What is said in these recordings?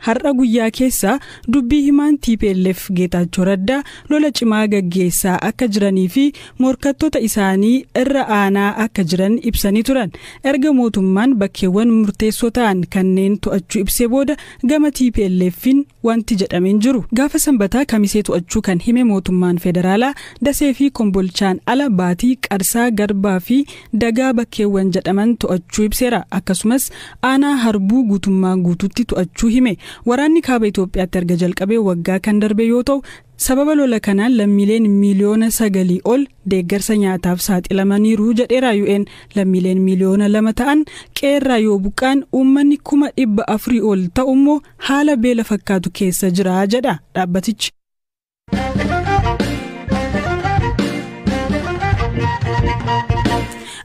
Har'a guyyaa keessa dubbii himaan TPLF Geetaachoo Raddaa lola cimaa gaggeessaa akka jiranii fi morkattoota isaanii irra aanaa akka jiran ibsanii turan. Erga mootummaan bakkeewwan murteessoo ta'an kanneen to'achuu ibsee booda gama TPLF'n wanti jedhameen jiru. Gaafa Sanbataa Kamisee to'achuu kan hime mootummaan federaalaa Dasee fi Kombolchaan ala Baatii, Qarsaa, Garbaa fi Dagaa bakkeewwan jedhaman to'achuu ibseera. Akkasumas aanaa Harbuu guutummaa guutuutti to'achuu hime. Waraanni kaaba Itoophiyaatti erga jalqabee waggaa kan darbe yoo ta'u, sababa lola kanaan lammiileen miiliyoona 9 ol deeggarsa nyaataaf saaxilamaniiru jedheera UN. Lammiileen miiliyoona 2 ta'an qeerraa yoo buqqaan, uummanni 400,000 ol ta'u immoo haala beela fakkaatu keessa jira jedha dhaabbatichi.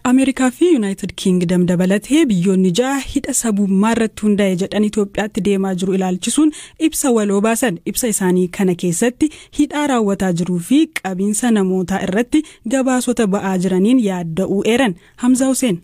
Ameerikaa fi Yuunaayitid Kiingdam dabalatee biyyoonni ja'a hidha sabummaa irratti hundaa'e jedhan Itoophiyaatti deemaa jiru ilaalchisuun ibsa waloo baasan. Ibsa isaanii kana keessatti hidhaa raawwataa jiruu fi qabiinsa namootaa irratti gabaasota ba'aa jiraniin yaadda'uu eeran. Hamza Hussein.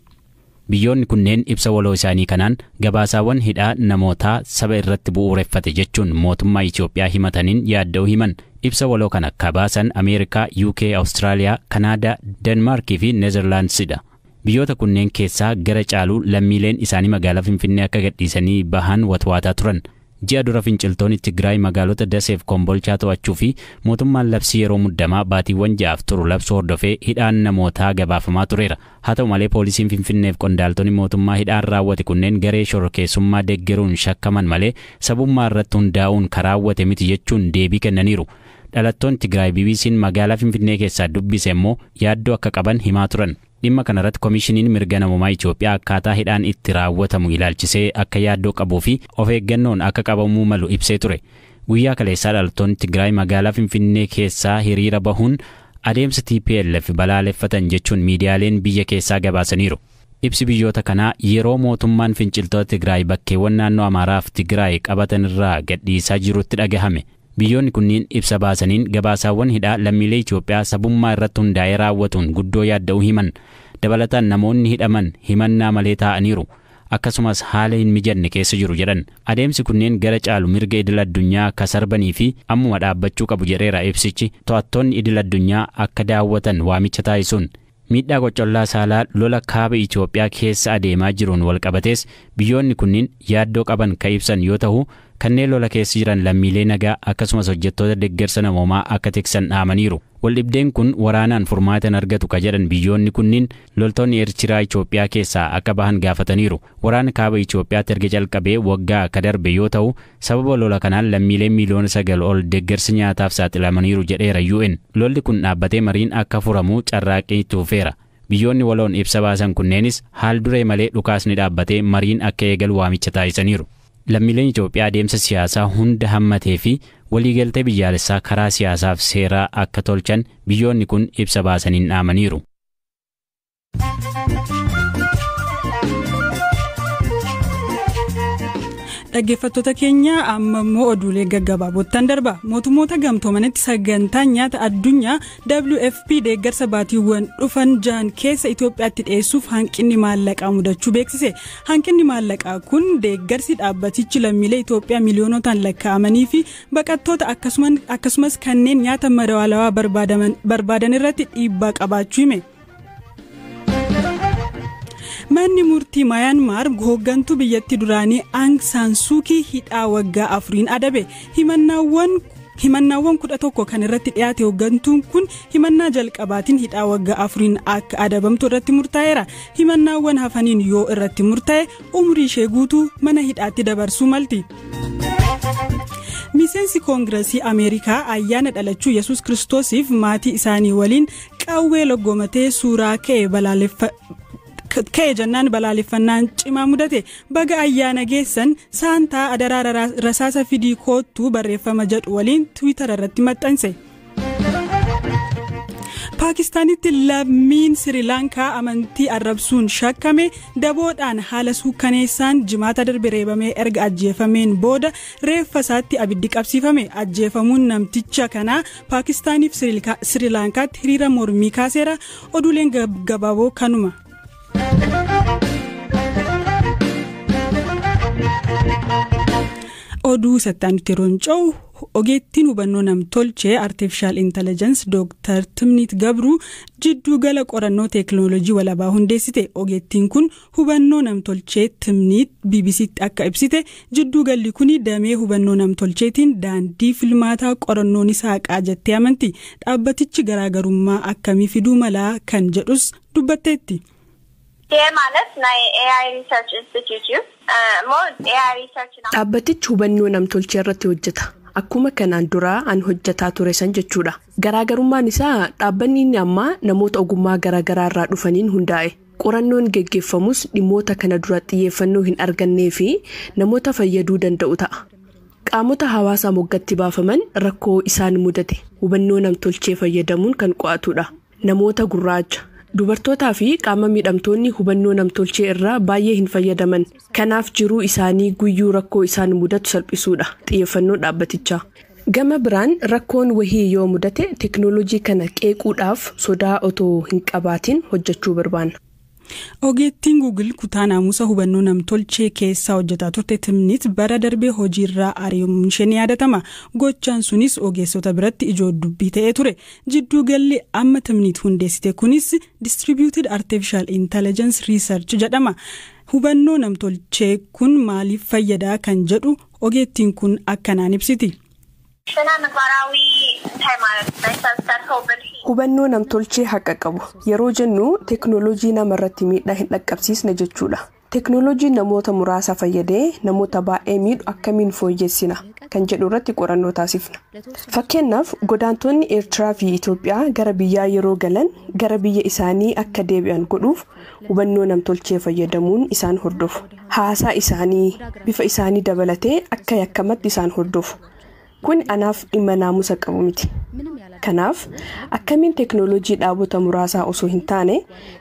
Biyyoonni kunneen ibsa waloo isaanii kanaan gabaasaawwan hidhaa namootaa saba irratti bu'uureffate jechuun mootummaa Itoophiyaa himataniin yaadda'uu himan. Ibsa waloo kana kabaasan Ameerikaa, UK, Awustiraaliyaa, Kanaadaa, Denmaarkii fi Neezerlaandsidha. Biyyoota kunneen keessaa gara caaluu lammiileen isaanii magaalaa Finfinnee akka gadhiisanii bahan watwaataa turan. Ji'a dura finciltoonni Tigraay magaalota Daseef Kombolchaa to'achuu fi mootummaan labsii yeroo muddamaa baatiiwwan 6f turu labsuu hordofee hidhaan namootaa gabaafamaa tureera. Haa ta'u malee, poolisiin Finfinneef qondaaltonni mootummaa hidhaan raawwate kunneen garee shororkeessummaa deeggaruun shakkaman malee sabummaa irratti hundaa'uun kan raawwate miti jechuun deebii kennaniiru. Dhalattoonni Tigraay BBC'n magaalaa Finfinnee keessaa dubbise immoo yaaddoo akka qaban himaa turan. Dhimma kanarratti Koomishiniin Mirga Namoomaa Itoophiyaa akkaataa hidhaan itti raawwatamu ilaalchisee akka yaaddoo qabuu fi of eeggannoon akka qabamuu malu ibsee ture. Guyyaa kaleessaa dhalattoonni Tigraay magaalaa Finfinnee keessaa hiriira bahuun adeemsa TPLF balaaleffatan jechuun miidiyaaleen biyya keessaa gabaasaniiru. Ibsi biyyoota kanaa yeroo mootummaan finciltoota Tigraay bakkeewwan naannoo Amaaraaf Tigraay qabatan irraa gadhiisaa jirutti dhagahame. Biyyoonni kunniin ibsa baasaniin gabaasaawwan hidhaa lammiilee Itoophiyaa sabummaa irratti hundaa'ee raawwatuun guddoo yaadda'uu himan. Dabalataan namoonni hidhaman himannaa malee taa'aniiru. Akkasumas haala hin mijanne keessa jiru jedhan. Adeemsi kunneen gara caalu mirga idil addunyaa akka sarbanii fi ammuma dhaabbachuu qabu jedheera ibsichi, to'attoonni idil addunyaa akka daawwatan waamicha taasisuun. Miidhaa qocollaa saalaa lola kaaba Itoophiyaa keessa adeemaa jiruun walqabatees biyyoonni kunniin yaaddoo qaban ka ibsan yoo ta'u, kanneen lola keessa jiran lammiilee nagaa akkasumas hojjettoota deeggarsa namoomaa akka tiksan dhaamaniiru. Waldhibdeen kun waraanaan furmaata hin argatu ka jedhan biyyoonni kunniin loltoonni Eertiraa Itoophiyaa keessaa akka bahan gaafataniiru. Waraana kaaba Itoophiyaatti erga jalqabee waggaa akka darbe yoo ta'u, sababa lola kanaan lammiileen miiliyoona 9 ol deeggarsa nyaataaf saaxilamaniiru jedheera UN. Lolli kun dhaabbatee mariin akka furamu carraaqqii itti fufeera. Biyyoonni waloon ibsa baasan kunneenis haal duree malee dhukaasni dhaabbatee mariin akka eegalu waamicha taasisaniiru. Lammiileen Itoophiyaa adeemsa siyaasaa hunda hammatee fi waliigaltee biyyaalessaa karaa siyaasaaf seeraa akka tolchan biyyoonni kun ibsa baasaniin dhaamaniiru. Dhaggeeffattoota keenya, amma immoo oduulee gaggabaabottan darba. Mootummoota Gamtoomanitti sagantaan nyaata addunyaa WFP deeggarsa baatiiwwan dhufan 6 keessa Itoophiyaatti dhiyeessuuf hanqinni maallaqaa mudachuu beeksise. Hanqinni maallaqaa kun deeggarsi dhaabbatichi lammiilee Itoophiyaa miiliyoonotaan lakkaa'amanii fi baqattoota, akkasumas kanneen nyaata madaalawaa barbaadan irratti dhiibbaa qabaachuu hime. Manni murtii Mayaanmaar hooggantuu biyyattii duraanii Aang Saan Suukii hidhaa waggaa 4n adabe. Himannaawwan 11 kan irratti dhiyaate hooggantuun kun himannaa jalqabaatiin hidhaa waggaa 4n akka adabamtu irratti murtaa'eera. Himannaawwan hafaniin yoo irratti murtaa'e, umrii ishee guutuu mana hidhaatti dabarsuu malti. Miseensi Koongiresii Ameerikaa ayyaana dhalachuu Yesus Kiristoosiif maatii isaanii waliin qawwee loggomatee suuraa ka'e ka'e jennaan balaaleffannaan cimaa mudate. "Baga ayyaana geessan, Saantaa, adaraa rasaasa fidii koottuu" barreeffama jedhu waliin Tiwiitara irratti maxxanse. Paakistaanitti lammiin Sirilaankaa amantii arrabsuun shakkame daboodhaan haala suukkaneessaan Jimaata darbe reebamee erga ajjeefameen booda reeffa isaatti abiddi qabsiifame. Ajjeefamuun namticha kanaa Paakistaaniif Sirilaankaatti hiriira mormii kaaseera. Oduuleen gaggabaaboo kanuma. Oduu sattaanutti yeroo ce'u, ogeettiin hubannoo namtolchee, artificial intelligence, Dooktar Timniit Gabruu jidduu gala qorannoo teekinooloojii walabaa hundeessite. Ogeettiin kun hubannoo namtolchee Timniit BBCtti akka ibsite, jidduu galli kun damee hubannoo namtolcheetiin daandii filmaataa qorannoon isaa haqaa jettee amanti. Dhaabbatichi garaagarummaa akkamii fiduu malaa kan jedhus dubbatteetti. ማለት ናይ AI research institute እዩ እሞ AI research Dhaabbatichi hubannoo namtolchee irratti hojjeta. Akkuma kanaan duraa an hojjetaa ture san jechuudha. Garaagarummaan isaa dhaabbanni inni ammaa namoota ogummaa garaagaraa irraa dhufaniin hundaa'e. Qorannoon geggeeffamus dhimmoota kana dura xiyyeeffannoo hin argannee fi namoota fayyaduu danda'u ta'a. Qaamota hawaasaa moggatti baafaman rakkoo isaan mudate hubannoo namtolchee fayyadamuun kan qo'atudha. Namoota gurraacha, dubartootaa fi qaama miidhamtoonni hubannoo namtolchee irraa baay'ee hin fayyadaman. Kanaaf jiruu isaanii guyyuu rakkoo isaan mudatu salphisuudha xiyyeeffannoon dhaabbatichaa. Gama biraan rakkoon wahii yoo mudate teeknooloojii kana qeequudhaaf sodaa otoo hin qabaatin hojjechuu barbaanna. Ogeettiin Google kutaa naamusa hubannoo namtolchee keessaa hojjetaa turte Timnit bara darbee hojiirraa ari'amuun ishee ni yaadatama. Gochaan sunis ogeessota biratti ijoo dubbii ta'ee ture. Jidduu galli amma Timnit hundeessite kunis Distributed Artificial Intelligence Research jedhama. Hubannoo namtolchee kun maaliif fayyadaa kan jedhu ogeettiin kun akkanaan ibsiti. ስነ ምግባራዊ እንታይ ማለት ናይ ሰብ ዝሰርሖ ብልሒ Hubannoo namtolchee haqa qabu yeroo jennu teeknooloojii namarratti miidhaa hin dhaqqabsiisne jechuudha. Teeknooloojiin namoota muraasa fayyadee namoota baay'ee miidhu akkamiin fooyyessina kan jedhu irratti qorannoo taasifna. Fakkeenyaaf, godaantonni Eertiraa fi Itoophiyaa gara biyyaa yeroo galan gara biyya isaanii akka deebi'an godhuuf hubannoo namtolchee fayyadamuun isaan hordofu. Haasaa isaanii, bifa isaanii dabalatee akka yakkamatti isaan hordofu. Kun anaaf dhimma naamusa qabu miti. Kanaaf akkamiin teeknooloojii dhaabota muraasaa osoo hin taane,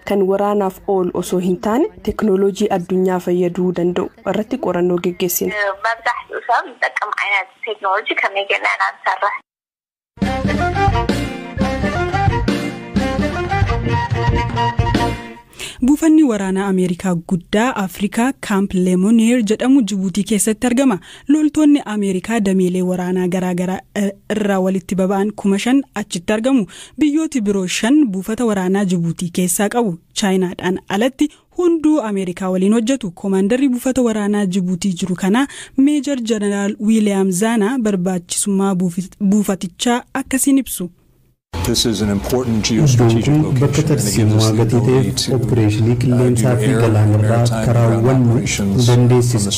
kan waraanaaf oolu osoo hin taane, teeknooloojii addunyaa fayyaduu danda'u irratti qorannoo geggeessina. መብዛሕትኡ ሰብ ዝጠቅም ዓይነት ቴክኖሎጂ ከመይ ጌርና ኢና ንሰርሕ? Buufanni waraanaa Ameerikaa guddaa Afrikaa Kaamp Leemonier jedhamu Jibuutii keessatti argama. Loltoonni Ameerikaa dameelee waraanaa garaagaraa irraa walitti baba'an 5,000 achitti argamu. Biyyooti biroo shan buufata waraanaa Jibuutii keessaa qabu. Chaayinaadhaan alatti hunduu Ameerikaa waliin hojjetu. Koomaandarri buufata waraanaa Jibuutii jiru kanaa Meejar Jeneraal Wiiliyaam Zaanaa barbaachisummaa buufatichaa akkasiin ibsu. Iddoon kun bakka tarsiimoo gatii ta'eef opereeshinii qilleensaa fi galaanarraa akka raawwannu nu dandeessisa.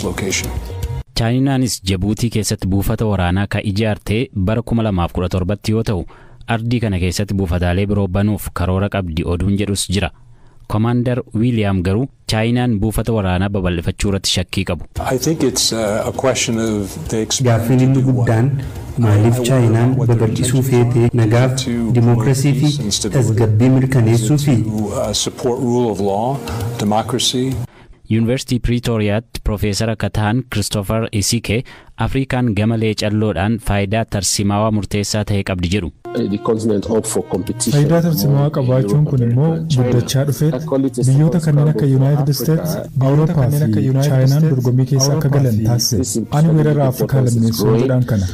Chaayinaanis Jibuutii keessatti buufata waraanaa kan ijaarte bara 2017 yoo ta'u, ardii kana keessatti buufataalee biroo banuuf karoora qabdi oduun jedhus jira. Koomaandar Wiiliyaam garuu Chaayinaan buufata waraanaa babal'ifachuu irratti shakkii qabu. Gaaffiin inni guddaan maaliif Chaayinaan babal'isuu feetee? Nagaaf, dimookiraasii fi tasgabbii mirkaneessuu fi Yuunivarsiitii Piriitooriyaatti Piroofeesara akka ta'an Kiristoofer Isike Afrikaan gama leecalloodhaan faayidaa tarsimaawaa murteessaa ta'e qabdi jedhu. Faayidaa tarsimaawaa qabaachuun kun immoo guddachaa dhufeet biyyoota kanneen akka Yuunaayitid Isteets, Awurooppaa fi Chaayinaan dorgommii keessa akka galan taasise. Ani weerara Afrikaa lammeessuu jedhaan kana.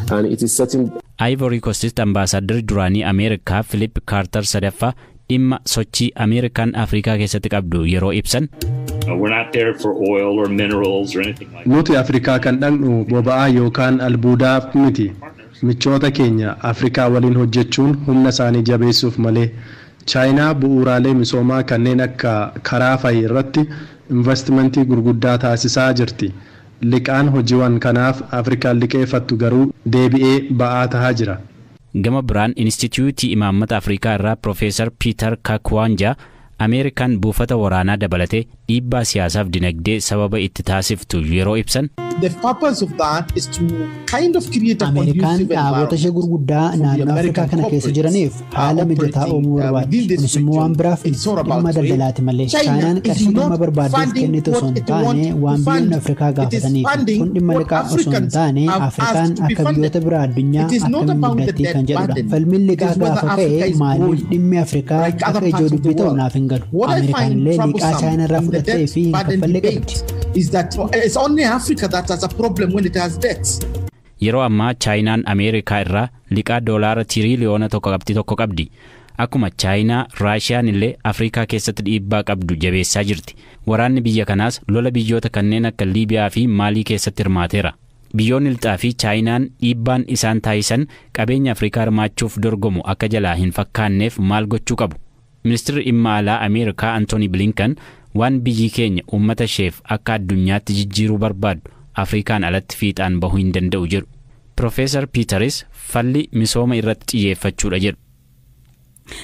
Ivory Coastitti ambaasaaddarri duraanii Ameerikaa Philip Kaartar sadaffaa dhimma sochii Ameerikaan Afrikaa keessatti qabdu yeroo ibsan. Nuti Afrikaa kan dhaqnu boba'aa yookaan albuudaaf miti. Michoota keenya Afrikaa waliin hojjechuun humna isaanii jabeessuuf malee. Chaayinaa bu'uuraalee misoomaa kanneen akka karaa fa'i irratti investimentii gurguddaa taasisaa jirti. Liqaan hojiiwwan kanaaf Afrikaan liqeeffattu garuu deebi'ee ba'aa tahaa jira. Gama biraan Inistituutii Imaammata Afrikaa irraa Piroofeesar Piiter Kakwanja Ameerikaan buufata waraanaa dabalatee dhiibbaa siyaasaaf dinagdee sababa itti taasiftu yeroo ibsan. Ameerikaan dhaabota ishee gurguddaa naannoo Afrikaa kana keessa jiraniif haala mijataa uumuu barbaaddi. Kunis immoo waan biraaf dhimma daldalaati malee. Chaayinaan qarshii dhimma barbaaddeef kennitu osoo hin taane waan biyyoonni Afrikaa gaafataniif. Kun dhimma liqaa osoo hin taane Afrikaan akka biyyoota biraa addunyaa akkamiin guddatti kan jedhudha. Falmiin liqaa gaafa ka'e maaliif dhimmi Afrikaa akka ijoo dubbii ta'u naaf hin galu. Ameerikaan illee liqaa Chaayinaa irraa fudhattee fi hin kaffalle qabdi. Is that it's only Africa that has a problem when it has debts. Yeroo ammaa Chaayinaan Ameerikaa irraa liqaa doolaara tiriiliyoona 1.1 qabdi. Akkuma Chaayinaa, Raashiyaan illee Afrikaa keessatti dhiibbaa qabdu jabeessaa jirti. Waraanni biyya kanaas lola biyyoota kanneen akka Liibiyaa fi Maalii keessatti hirmaateera. Biyyoonni lixaa fi Chaayinaan dhiibbaan isaan taasisan qabeenya Afrikaa hirmaachuuf dorgomu akka jalaa hin fakkaanneef maal gochuu qabu? Ministeerri dhimma alaa Ameerikaa Antooni Bilinkan waan biyyi keenya uummata isheef akka addunyaatti jijjiiruu barbaaddu Afrikaan alatti fiixaan bahuu hin danda'u jedhu. Profeesar Piiteris falli misooma irratti xiyyeeffachuudha jedhu.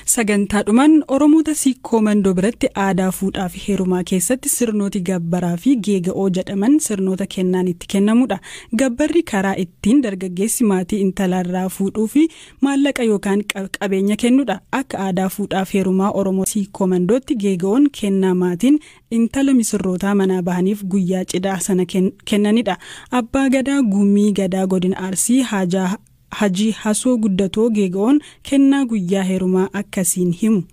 Sagantaadhumaan Oromoota Siikoo Mandoo biratti aadaa fuudhaa fi heerumaa keessatti sirnooti gabbaraa fi geega'oo jedhaman sirnoota kennaan itti kennamudha. Gabbarri karaa ittiin dargaggeessi maatii intalarraa fuudhuu fi maallaqa yookaan qabeenya kennudha. Akka aadaa fuudhaa fi heerumaa Oromoo Siikoo Mandootti geega'oon kennaa maatiin intala misirrootaa manaa bahaniif guyyaa cidhaa sana kennanidha. Abbaa Gadaa Gumii Gadaa Godina Arsii Hajii Hasoo Guddatoo geega'oon kennaa guyyaa heerumaa akkasiin himu.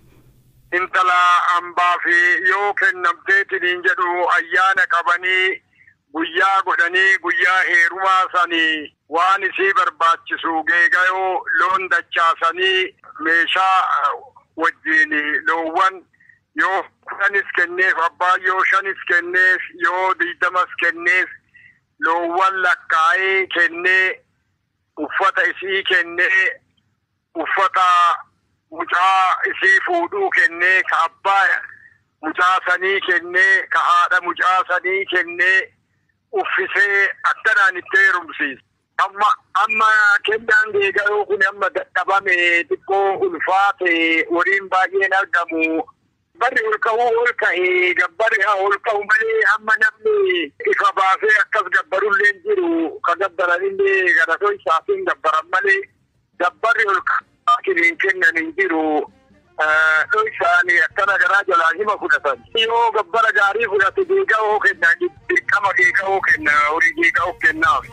Intala hambaa fi yoo kennamteetiin jedhu ayyaana qabanii guyyaa godhanii guyyaa heerumaa sanii waan isii barbaachisu geega'oo loon dachaasanii meeshaa wajjin loowwan yoo 10 kenneef abbaa yoo 5 kenneef yoo 20 kenneef loowwan lakkaa'ee kennee uffata isii kennee uffata mucaa isii fuudhuu kennee ka abbaa mucaa sanii kennee ka haadha mucaa sanii kennee uffisee akkanaan itti heerumsiisa. Amma kennaan geega'oo kun amma dadhabame xiqqoo ulfaate horiin baay'een argamu. Barri ol ka'uu ol ka'ee gabbarri haa ol ka'u malee amma namni ifa baasee akkas gabbarullee hin jiru ka gabbaranillee garatoo isaatiin gabbaran malee gabbarri ol ka'aa hin kennan hin jiru. Isaanii akkana garaa jalaa hima fudhatan. Yoo gabbara gaarii fudhate geega'oo kenna dirqama geega'oo kenna horii geega'oo kennaaf.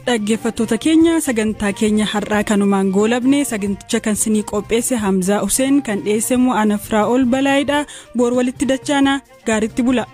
Dhaggeeffattoota keenya sagantaa keenya har'aa kanumaan goolabne saganticha kan sinii qopheesse Hamzaa Hussein kan dhiyeesse immoo Ana Firaa'ol Balaayidha. Boor walitti dachaana gaaritti bula.